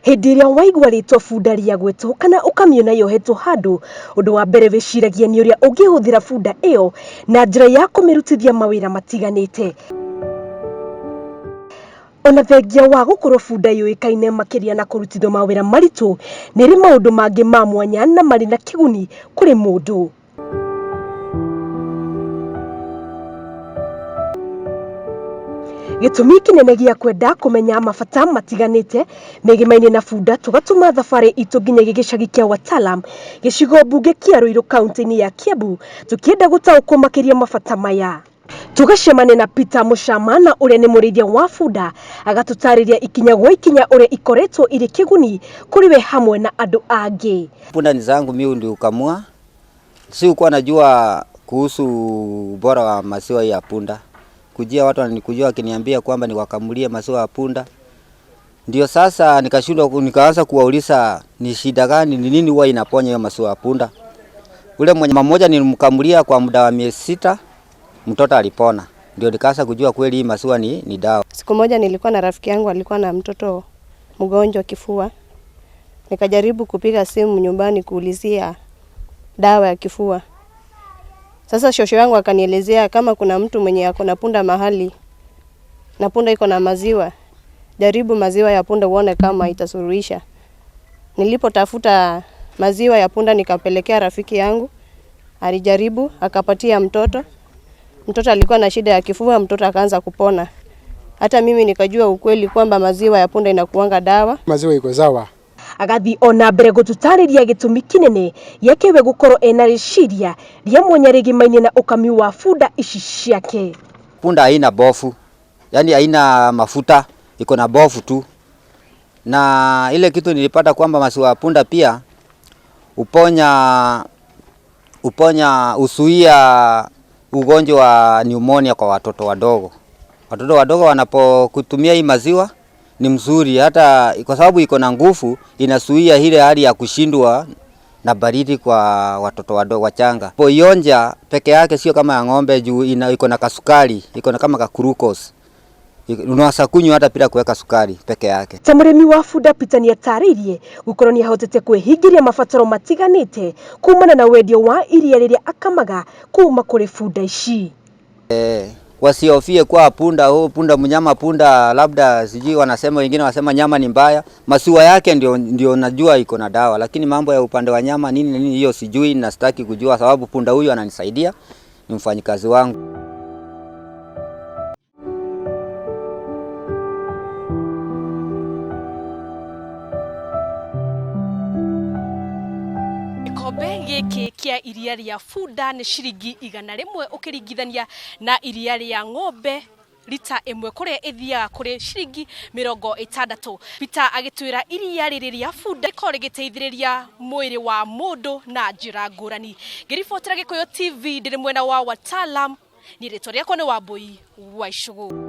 Hĩndĩ ĩrĩa waigua rĩtwa bunda rĩagwetwo kana ũkamĩona yohetwo handũ, ũndũ wa mbere wĩciragia nĩ ũrĩa ũngĩhũthĩra bunda ĩyo na njĩra ya kũmĩrutithia mawĩra matiganĩte. Ona thengia wa gũkorwo bunda yũĩkaine makĩria na kũrutithio mawĩra maritũ, nĩ ĩrĩ maũndũ mangĩ ma mwanya na marĩ na kĩguni kũrĩ mũndũ. Gĩtũmi kĩnene gĩa kwenda kũmenya mabata matiganĩte megemainie na bunda tũgatũma thabarĩ itũ nginyagia gĩcagi kĩa Watalam, gĩcigo mbunge kĩa Ruiru kaunti-inĩ ya Kiambu, tũkĩenda gũtaũkwo makĩria mabata maya. Tũgacemania na Peter Mũcama na ũrĩa nĩ mũrĩithia wa bunda, agatũtarĩria ikinya gwa ikinya ũrĩa ikoretwo irĩ kĩguni kũrĩ we hamwe na andũ angĩ. Punda ni zangu mimi ndio ukamua. Sikuwa najua kuhusu ubora wa maziwa ya punda. Kujia watu wananikujia wakiniambia kwamba niwakamulie maziwa ya punda. Ndio sasa nikashindwa, nikaanza kuwauliza ni shida gani, ni nini huwa inaponya hiyo maziwa ya punda. Ule mwenye mmoja nilimkamulia kwa muda wa miezi 6, mtoto alipona. Ndio nikaanza kujua kweli hii maziwa ni dawa. Siku moja nilikuwa na rafiki yangu alikuwa na mtoto mgonjwa kifua. Nikajaribu kupiga simu nyumbani kuulizia dawa ya kifua. Sasa shosho yangu akanielezea kama kuna mtu mwenye ako na punda mahali na punda iko na maziwa, jaribu maziwa ya punda uone kama itasuluhisha. Nilipotafuta maziwa ya punda nikapelekea rafiki yangu, alijaribu akapatia mtoto. Mtoto alikuwa na shida ya kifua, mtoto akaanza kupona. Hata mimi nikajua ukweli kwamba maziwa ya punda inakuanga dawa. Maziwa iko sawa. Agathi ona mbere gũtũtarĩria gĩtũmi kĩnene gĩake we gũkorwo ena rĩciria rĩa mwanya rĩgimainie na ũkami wa bunda ici ciake. Punda haina bofu, yani haina mafuta, iko na bofu tu. Na ile kitu nilipata kwamba maziwa ya punda pia uponya usuia ugonjwa wa pneumonia kwa watoto wadogo. Watoto wadogo wanapokutumia hii maziwa ni mzuri, hata kwa sababu iko na nguvu, inazuia ile hali ya kushindwa na baridi kwa watoto wadogo wachanga. Poionja peke yake sio kama ya ng'ombe juu iko na kasukari, iko na kama ka glucose. Unaweza kunywa hata bila kuweka sukari peke yake. Ta mũrĩmi wa bunda Peter nĩatarĩirie gũkorwo nĩahotete kwĩhingĩria mabataro matiganĩte kumana na wendia wa iria rĩrĩa akamaga kuma kũrĩ bunda ici. Wasihofie kwa punda, oh, punda mnyama punda, labda sijui wanasema wengine wanasema nyama ni mbaya. Maziwa yake ndio najua iko na dawa, lakini mambo ya upande wa nyama nini nini hiyo sijui na sitaki kujua, sababu punda huyu ananisaidia, ni mfanyikazi wangu. Gĩkombe gĩkĩ kĩa iria rĩa bunda nĩ ciringi 100 ũkĩringithania na iria rĩa ng'ombe rita ĩmwe kũrĩa ĩthiaga kũrĩ ciringi 60. Peter agĩtwĩra iria rĩrĩ rĩa bunda rĩkoragwo rĩgĩteithĩrĩria mwĩrĩ wa mũndũ na njĩra ngũrani. Ngĩribotera Gĩkũyũ TV ndĩrĩ mwena wa Watalam, niĩ rĩtwa rĩakwa nĩ Wambui wa Icũgũ.